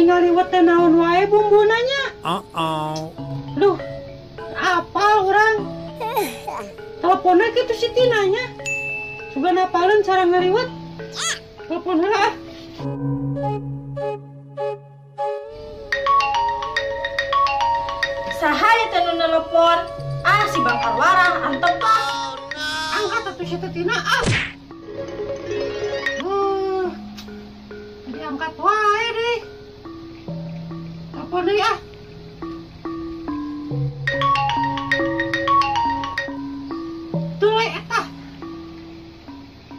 Ai ngaliwet teh naon wae bumbuna nya? Duh, apal urang. Teleponnya kitu si Tina nya. Sugan apaleun cara ngaliwet. Telepon heula ah. Saha ya teh nu nelepon? Ah, si Bangkar Warah antep ah. Angkat atuh si Tina ah. Diangkat wae deh. Telepon deui ah. Tuluy eta.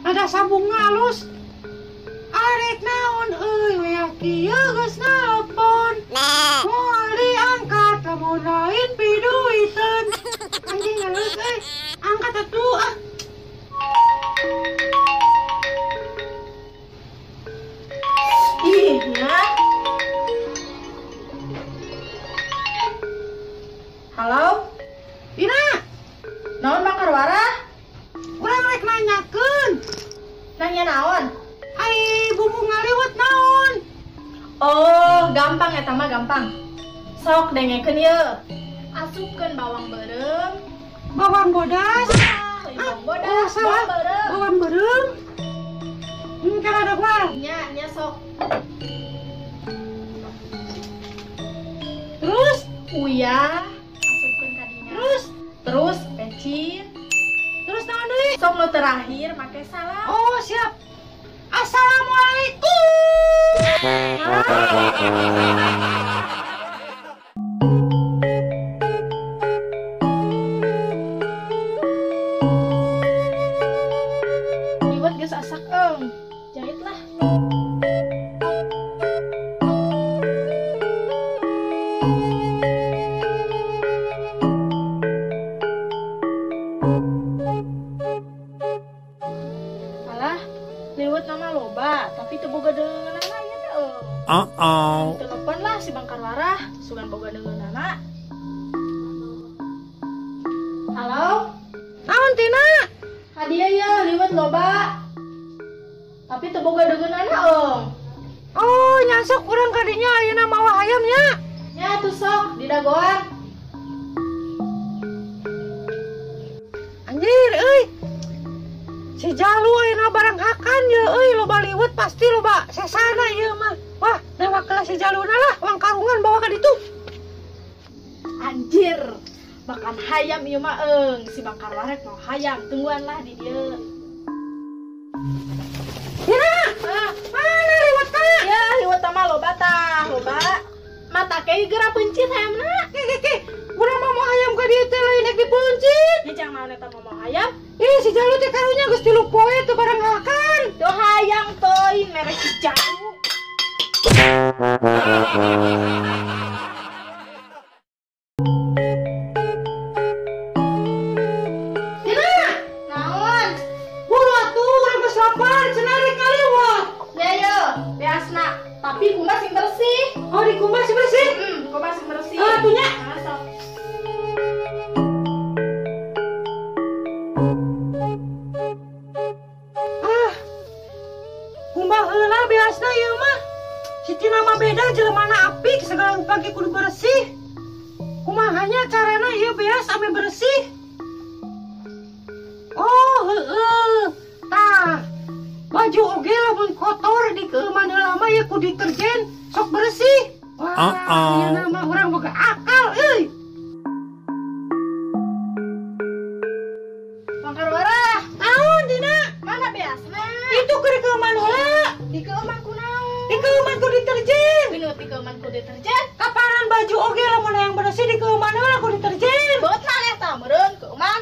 Ada sambung halus. Arek naon euy we kieu geus nelpon. Moal diangkat lamun lain piduiteun. Anjing halus euy. Angkat atuh ah. Ih, nah. Halo? Tina. Naon Bangkar Warah? Urang rek nanyakeun. Nanya naon? Ai bumbu ngaliwet naon? Oh, gampang eta mah gampang. Sok dengekeun ieu. Asupkeun bawang beureum, bawang bodas. Ah, bawang bodas, oh, salah. Bawang beureum. Bawang beureum. Kan ada gua. Nya, nya sok. Terus uyah asupkeun ka dinya. Terus terus pecin. Terus naon deui? Sok nu terakhir make salam. Oh, siap. Assalamualaikum. Liwet geus asak eung. Jahit lah. Alah, liwet nama loba, tapi teu boga deungeunana ieu teh eung. Telepon lah si Bangkar Warah, sugan boga deungeunana. Halo? Naon Tina? Hadiah ya, liwet loba. Tapi teu boga deungeunana eung. Oh, nyasok urang ka dinya ayeuna mawa hayam nya. Nya atuh sok di dagoan. Anjir euy. Si Jalu ayeuna barang hakan ye euy, loba liwet pasti loba sesana ieu mah. Wah, newak kelas si Jaluna lah, uang karungan bawa ka ditu. Anjir, makan hayam ieu mah eung. Si Bangkar Warah mau hayam, tungguan lah di dieu. Tina, mana liwetna? Ya, liwet mah loba tah, loba. Mata ke geura peuncit hayamna. Ki, urang mah mau hayam ka dieu teh lain rek dipeuncit. Nya jang naon eta mah mau hayam? Ih, si Jalu teh karunya geus 3 poe teu barang hakan. Teu hayam teuing mere si Jalu. Tina, naon? Buru atuh urang geus lapar, cenah rek ngaliwet. Ya ye, beasna. Tapi kumbah sing bersih. Oh, di kumbah sing bersih? Kumbah sing bersih. Ah, atuh nya. Nah, sok. Ah. Kumbah heula beasna ieu mah. Si Tina mah beda jelemana apik segala rupa ge kudu bersih. Kumaha nya carana ieu beas ame bersih? Oh, heueuh. Tah. Baju oge lamun kotor di keuman heula mah ieu ku deterjen sok bersih. Wah, ieu mah urang boga akal euy. Bangkar Warah. Naon Tina? Mana beasna? Itu keur keuman heula. Di keuman ku naon? Di keuman ku deterjen. Binut di keuman ku deterjen. Kapanan baju oge lamun hayang bersih di keuman heula ku deterjen. Beut maneh tah meureun keuman.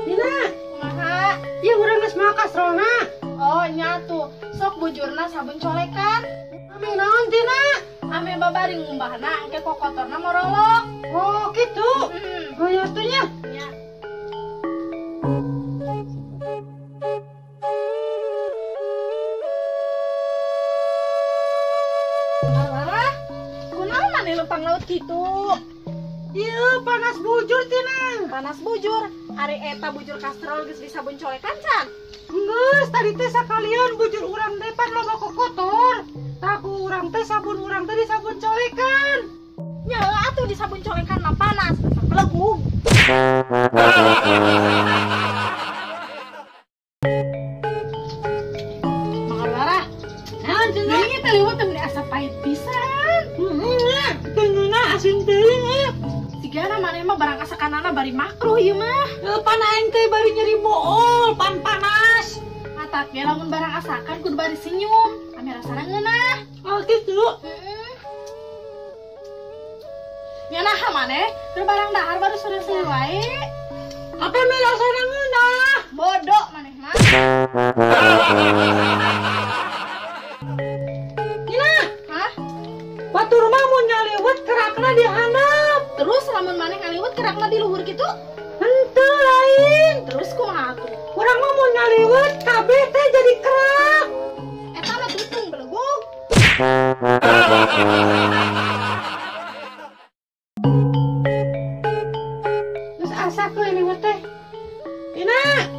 Tina, kumaha? Ieu urang geus mawa kastrolna. Oh, nya tuh. Sok bujurna sabun colekan. Ame naon Tina? Ame babari ngumbahna engke kokotorna morolok. Oh, kitu. Oh, ya atuh nya. Nya. Warah, kunaon maneh lempang laut kitu? Ieu panas bujur Tina. Panas bujur. Ari eta bujur kastrol geus disabun colekan can. Geus tadi teh sakalian bujur urang teh pan loba kokotor. Tah ku urang teh sabun urang teh disabun colekan. Nya atuh disabun colekan mah panas, belegug. Bangkar warah. Naon cenah? Ini teh liwet teh asa pahit pisan. Heeh, teu asin teuing eh. Sigana maneh mah barang asakanana bari makruh ieu mah. Pan aing teh bari nyeri bool, pan panas. Matak ge lamun barang asakan kudu bari senyum, ame rasana ngeunah. Oh kitu. Heeh. Nya naha maneh, keur barang dahar baru sore-sore wae. Apa ame rasana ngeunah? Bodoh maneh mah. Ina, hah? Batur mah mun ngaliwet kerakna di handap. Terus lamun maneh ngaliwet kerakna di luhur kitu? Henteu lain. Terus kumaha atuh? Urang mah mun ngaliwet kabeh teh jadi kerak. Eta mah tutung belegug. Geus asak euy liwet teh. Ina,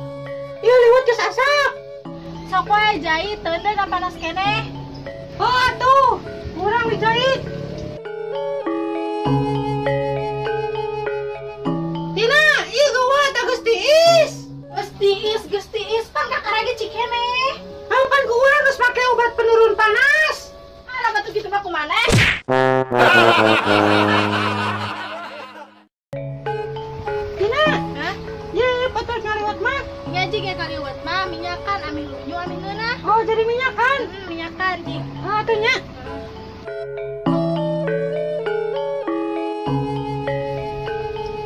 ieu liwet geus asak. Sok wae jait teundeun da panas keneh. Oh atuh, urang dijait. Tina, ieu gawat geus tiis. Geus tiis pan kakara ge cikeneh. Pan ku urang geus make obat penurun panas. Alah batu kitu mah kumaneh. Tina, hah? Ye, patut ngaliwet mah. Nya jig eta liwet mah minyakan amih lunyu amih ngeunah. Oh, jadi minyakan? Minyakan jig. Ah, atuh nya.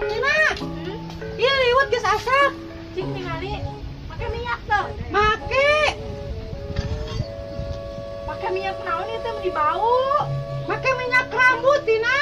Tina, ieu liwet geus asak. Cik ningali make minyak teh. Make. Make minyak naon ieu teh meuni bau? Make minyak rambut, Tina.